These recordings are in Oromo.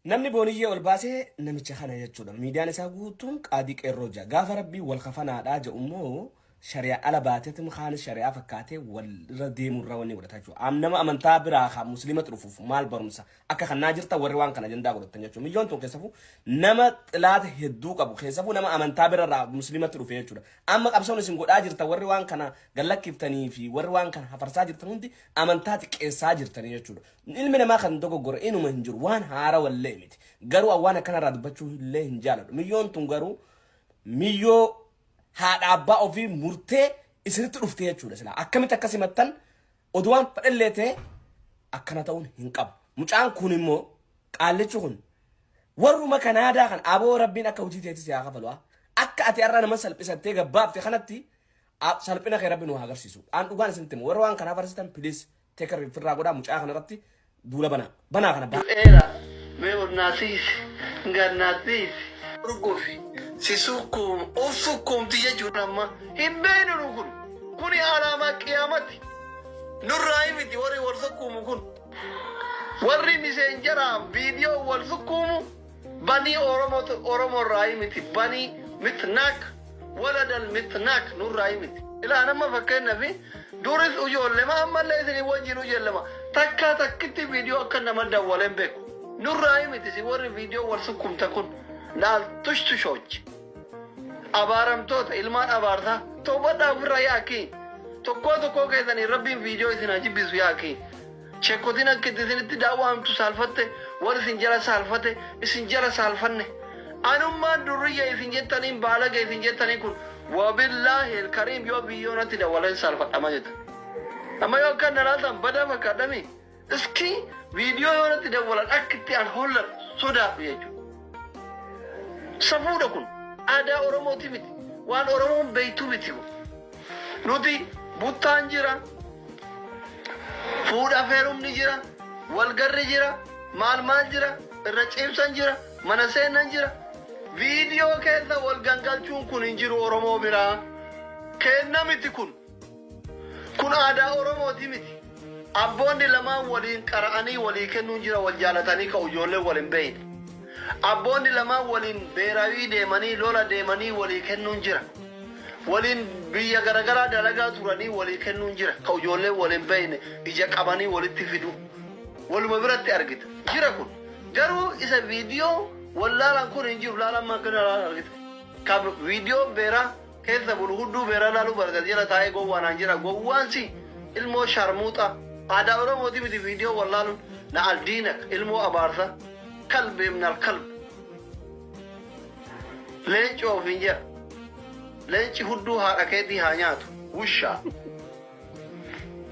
Namni Booniyyee ol baase namicha kana jechuudha. Miidiyaan isaa guutuun Qaadii Qeerroo ja'a. Gaafa Rabbii wal kafanaadhaa jedhu immoo shari'aa ala baateetum kaanis shari'aa fakkaatee wal irra deemuu irra wanni godhata jechuudha. Am nama amantaa biraa kaa musliimatti dhufuuf maal barumsa akka kannaa jirta warri waan kana ajandaa godhatan jechuudha. Miyyoon tun keessafuu nama xilaata hedduu qabu keessafuu nama amantaa bira irraa musliimatti dhufe jechuudha. Amma qabsoon isin godhaa jirta warri waan kana gallakkiftanii fi warri waan kana hafarsaa jirtan hundi amantaa xiqqeessaa jirtanii jechuudha. Ilmi namaa kan dogoggore inuma hin jiru waan haarawallee miti. Garuu an waan akkanarraa dubbachuu illee hin jaaladhu. Miyyoon tun garuu miyyoo haadha abbaa ofii murtee isinitti dhuftee jechuudha silaa. Akkamitti akka simattan oduu waan fedhallee ta'e akkana ta'uun hin qabu. Mucaan kun immoo qaallichi kun warruma Kanaadaa kan aboo rabbiin akka hojii teetti si haa kafalu. Akka ati har'a nama salphisattee gabbaafte kanatti salphina kee rabbi nu haa agarsiisu. Aan dhugaan isinitti himu warra waan kanaa farsitan please take care firraa godhaa mucaa kanarratti duula banaa. Banaa kana baa. Du'eera mee ol naa siisi gad naa siisi. Urgufi si sukkuum of sukkuumti jechuun amma hin beeynu nu kun kuni alaamaa qiyaamati nurraa miti warri wal sukkuumu kun warri miseenjaraa viidiyoo wal sukkuumu banii oromo oromo irraa miti banii mitnaak waladal mitnaak nurraa miti ilaa nama fakkeenyafi duris ijoollema ammallee isinii wajjin ijoollemaa takkaa takkitti viidiyoo akka nama dawwaleen beeku nurraa miti si warri viidiyoo wal sukkumta kun laal tushtushoch abaaramtoota ilmaan abaarsaa toobadhaa ofirraa yaakii tokkoo tokkoo keessanii rabbiin viidiyoo isin haa jibbisu yaakii sheekotiin akka itti isinitti daawwaamtu saalfatte warri isin jala saalfate isin jala saalfanne anummaan durriyya isin jettaniin baalage isin jettaniin kun wabillaahi elkariim yoo viidiyoo natti dawwaleen saalfadhama jetta amma yoo akka na laaltan badaa fakkaadhami iski viidiyoo yoo natti dawwalan akka itti an holladhu sodaadhu jechuudha. Safuudha kun aadaa Oromooti miti waan Oromoon beektu miti kun. Nuti buttaan jira, fuudha feerumni jira, walgarri jira, maal maal jira, irra ciibsan jira, mana seenan jira. Viidiyoo keessa wal gangalchuun kun hin jiru Oromoo biraa. Kenna miti kun. Kun aadaa Oromooti miti. Abboonni lamaan waliin qara'anii walii kennuun jira wal jaalatanii ka'u ijoolleen wal hin beeyne. Abboonni lamaan waliin beerawii deemanii lola deemanii walii kennuun jira. Waliin biyya garagaraa dalagaa turanii walii kennuun jira. Ka ijoolleen wal hin beeyne ija qabanii walitti fidu. Waluma biratti argita. Jira kun. Garuu isa viidiyoo wallaalan kun hin jiru. Laalan makkana laalan argita. Ka viidiyoo beeraa keessa bulu hudduu beeraa laaluu barate jala taa'ee gowwaan haan jira. Gowwaan si ilmoo sharmuuxa. Aadaa Oromooti miti viidiyoo wallaaluun. Na aldiinak ilmoo abaarsa. Kalbi ibnal kalb. Leenci ofiin jedha. Leenci hudduu haadha keetii haa nyaatu. Wushaa.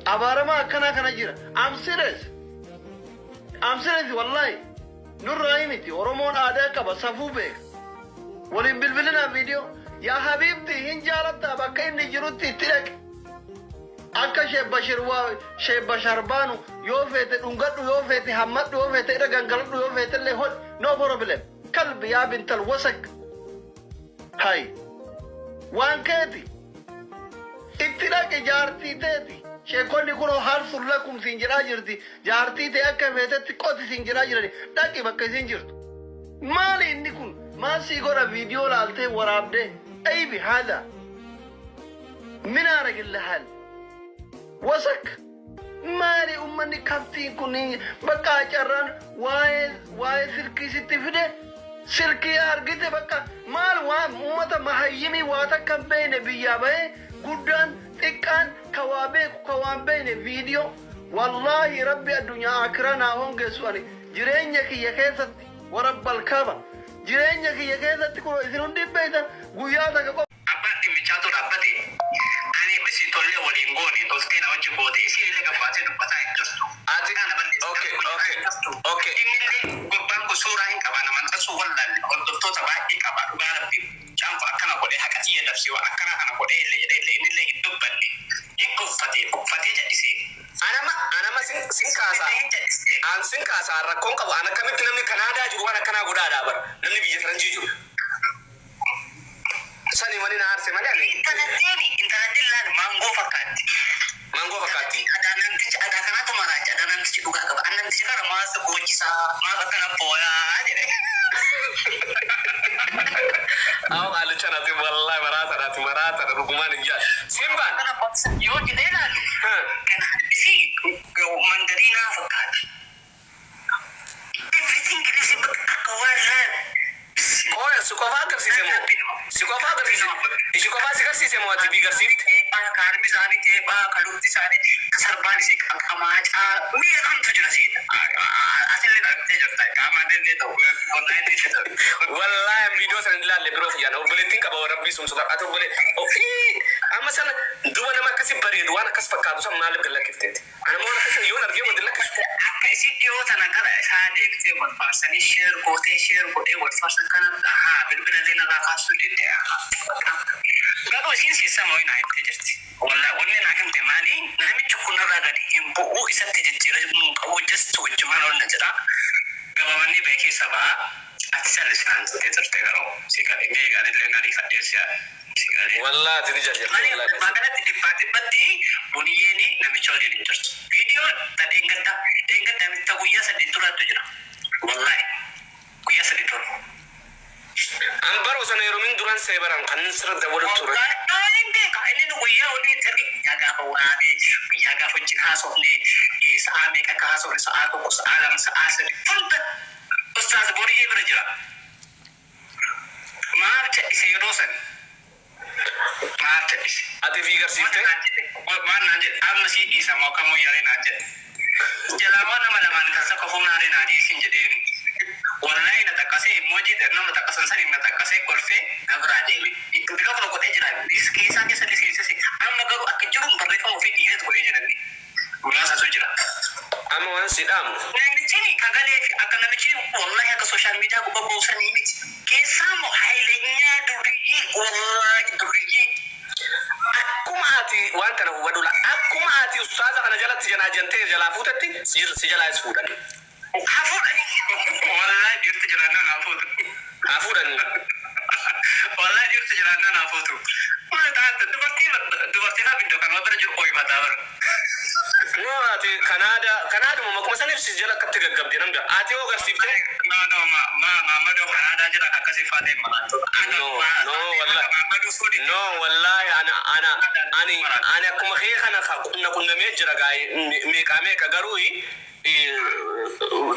Abaaramaa akkanaa kana jira. I'm serious. I'm serious wallahi. Nurraa miti. Oromoon aadaa qaba. Safuu beeka. Waliin bilbilinaa viidiyoo. Yaa habiibti hin jaalattaa bakka inni jirutti itti dhaqi. Akka Sheek Bashir waa Sheek Bashar baanu yoo feete dhungadhu yoo feete hammadhu yoo feete irra gangaladhu yoo feete illee hodhi. No problem. Kalbi yaa bintal wasak. Hay. Waan keeti. Itti dhaqi jaartii teeti. Sheekonni kunoo harsun lakum siin jedhaa jirti. Jaartii tee akka feetetti qoti siin jedhaa jirani. Dhaqi bakka isin jirtu. Maali inni kun? Maal sii godha viidiyoo laaltee waraabdee? Aybi haadha. Minaara gillahal. Wasak. Maali ummanni kaftiin kun bakka carraan waa'ee waa'ee silkii sitti fide silkii argite bakka maal waan ummata mahayyimii waa takka hin beekne biyyaa bahee guddaan xiqqaan ka waa beeku ka waan beekne viidiyoo wallaahi rabbi addunyaa akiraa naa hongeessu ani jireenya kiyya keessatti warabbal kaaba jireenya kiyya keessatti kun isin hundi hin beektan guyyaa takka qofa. Abbaan dhimmichaatu dhaabbate ani isin tollee waliin goone toltee na wajji goote isiin illee gabbaatee dubbataa hin jirtu. Ati Maqaa na balleessite okay kun jedhaa okay hin jirtu. okay. Innillee gurbaan kun suuraa hin qaba na maxxansuu wallaalle hordoftoota baay'ee qaba dhugaa rabbi mucaan kun akkana godhee haqa tiyya dabse waan akkanaa kana godhee illee jedhee illee innillee hin dubbanne hin dhuffate uffatee jal'isee. Anama anama sin sin kaasa Innillee hin jal'isee. an sin kaasa rakkoon qabu an akkamitti namni Kanaadaa jiru waan akkanaa godhaadhaa bar namni biyya faranjii jiru. Sani wani na aarse malee ani. Intalattiin intalattiin laal maangoo fakkaatti. Maangoo fakkaatti. Adaa namtichi adaa kanaatu maraacha adaa namtichi dhugaa qaba. An namtichi kana maas boochisaa maaf akkana booyaa. Namticha nati wallahi maraataadha, ati maraataadha, dhugumaan hin jaa. Simbaan. Yoo jedhee ilaalu ganaan isii mandariinaa fakkaata. Everything is akka waan laal. Qoya, si qofaa agarsiise moo? Si qofaa agarsiise? Ishi qofaa si garsiise moo ati bii garsiifte? Kaarmi isaanii teephaa, kalufti isaanii, sarbaan isii qamaacaa miidhamtu jira siidha. Asillee argitee jirta. Qaamaan illee ta'u, online illee ta'u. Wallahi viidiyoo sana ilaalle biroo kiyyaan obboleettiin qaba, rabbii sun sodaa ati obbole ofii amma sana duba nama akkasi bareedu waan akkas fakkaatu san maaliif gad lakkifteeti? Ana waan akkasi yoon argee wadi lakkisu. Akka isin dhiyoo tana gara isaa deebitee wal faarsanii share gootee, share godhee wal faarsan kana haa bilbila illee narraa kaasuu danda'a. Garuu isiin siisama wayii naa himtee jirti. Wallahi wanni naa himte maali? Namichi kun narraa gadi hin bu'u, isatti jijjiiramuu qabu, just wajjumaan ol na jedha. Gabaabannee ba'e keessa ba'a. Ati sallisnaan jettee turte, garuu si qabe mee gaariillee na ariifadhee si qabe. Wallahi ati ni jarjarte wallahi. Magaalatti dhibbaa dhibbatti Boniyyeen namicha waliin hin jirtu. Viidiyoo ta dheengaddaa dheengaddaa miti, ta guyyaa 3 duraattu jira. Wallahi guyyaa 3 dura. An baroo sana yeroo min duran see baran kan sirra dabalu ture. Wallahi hin beeka, inni nu guyyaa waliin erge, guyyaa gaafa waraabee, guyyaa gaafa wajjin haasofne, sa'aa meeqa akka haasofne, sa'aa 1, sa'aa 2, sa'aa 3 hunda ustaaz Boniyyee bira jira. Maaf jedhise yeroo san? Maaf jedhise? Ati fi garsiifte? Maal naan jedhe? Amma sii dhiisa moo kamuu yaree naan jedhe. Jalaa nama lamaan kan sakka fuunaalee naa dhiisin jedheeni. Wallahi na xaqqasee emoji nama xaqqasan san na xaqqasee kolfee na biraa deeme. Block na godhee jira. Keessaa keessa seensise. Amma garuu akka jiru barreeffama ofii dhiiseet godhee jiran. Muraasatu jira. Amma waan si dhaamu. Namichi kagalee fi akka namichi wallahi akka social media gubbaa buusanii miti. Keessaa immoo hayilenyaa duriyyee, wallahi duriyyee. Akkuma ati waan kana hubadhu la, akkuma ati ustaaza kana jalatti janaa jantee jalaa fuutetti si jalaas fuudhani. Haa fuudhani. Wallahi dhiirti jiraannaan haa fuutu. Haa fuudhani. Wallahi dhiirti jiraannaan haa fuutu. Maal taate, dubartii dubartii haa biddoo kan bira jiru ooyifataa bara. No, ati Kanaada Kanaaduma makuma saniif si jala akkatti gaggabde namda. Ati hoo garsiifte? No, ma ma Mamadou Kanaadaa jira, akkasii faatee maraatu. No, no, wallahi. Mamadou fuudhi. No, wallahi ana ana ani ani akkuma kee kana qunna qunnamee jira gaa'e meeqaa meeqa, garuu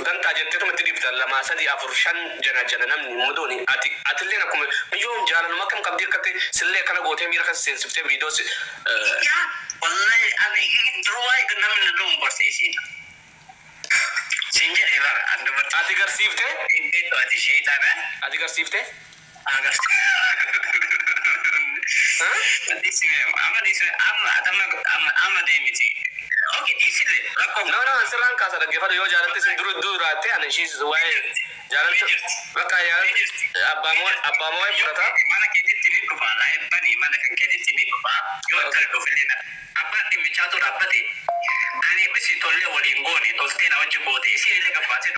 dantaa jetteetuma itti dhiifta, lama, sadi, afur, shan jana jana namni mudooni. Ati atilleen akkuma yoom jaalaluma akkam qabdii akkatti sillee akkana gootee miira kan seensiftee viidiyoo si Yaa wallahi ani duruwaa namni duun gorse isiin. Siin jedhee bara an dubartii. Ati garsiifte? Beektu ati sheexaana. Ati garsiifte? Agarsiifte. Dhiisime amma, dhiisime amma amma amma amma deemiti. Okay, dhiisile rakkoo. No, sirraan kaasa, dhaggeeffadhu. Yoo jaalalti sin duru duraatte, ani ishiis waa'ee jaalalti bakka jaalalti abbaa moo fudhata. Mana keetitti ni dhufa, laayif bani, mana kan keetitti ni dhufa. Yoo akka dhufillee na abbaan dhimmichaatu dhaabbate. Ani bisi tollee waliin goone, toltee na wajji goote, isin illee gabbaatee.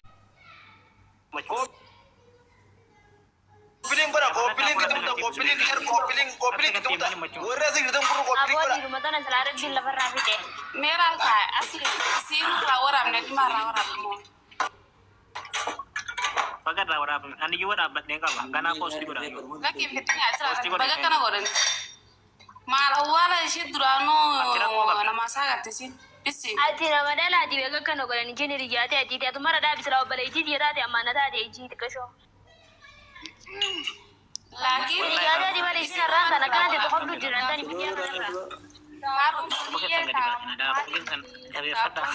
Copy link godha, copy link itti muta, copy link share, copy link, copy link itti muta. Warri asii jirtan kun copy link Aboo godha. dhiiruma tana silaa rabbiin lafarraa fixe. Meeraa kaa asii isiin irraa waraabne, dhimma irraa waraabne moo? Baga irraa waraabame. Ani iyyuu dhaabbadhee qaba. Ganaa post godha. Lakkii fixanii asirraa baga kana godhan. Maal awwaala ishee duraanuu nama isaa agarsiisin. Bisi. Ati nama dhalaati beeka akkana godhan, ijin hiriyyaate ati ati mara dhaabi silaa obboleettii tiyya taate ammaana taate ijii xiqqashoo. Laakiin Hiriyyaate ati malee isin har'aan tana akkana ta'e qoftu jiran tani biyya kanarraa. Quba keessan gadi baasina. Daakuu keessan jabeeffadhaa.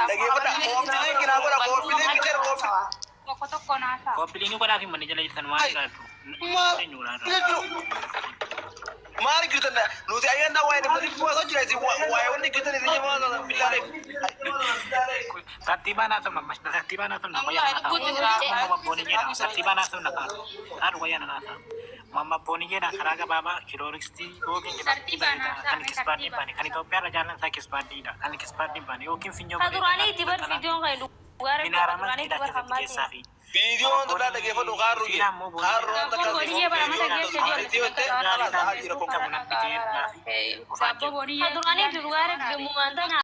Dhaggeeffadha. Copy link naa godha, copy link share, copy. Tokko tokko naasaa. Copy link godhaa fi manni jala jirtan waan ilaaltu. Maal jechuu? Maal jirtan nuti ayyaana waa'ee namni osoo jira isin waa'ee wanni jirtan isin jamaa billaalee. Tartiibaan haasofna. Tartiibaan haasofna. Wayyaa naasaa. Mamma booni jedha. Tartiibaan haasofna. Haadhu wayyaa naasaa. Mamma booni jedha, karaa gabaabaa kiloorikstii yookiin Tartiibaan haasaa, kan kisbaadii baane kan Itoophiyaa irra jaalan isaa kisbaadiidha. Kan kisbaadii baane yookiin finyoo Ka duraanii itti bar viidiyoon kan dhugaa rabbi Minaara ka duraanii masjiida itti bar keessatti hammaa keessaa fi Viidiyoon tullaa dhaggeeffadhu, kaarru jee. Kaarru waan takka Booniyyee bara mata geesse. Itti yottee qabu namni ta'ee Ka duraanii itti dhugaa rabbi mumaan tana.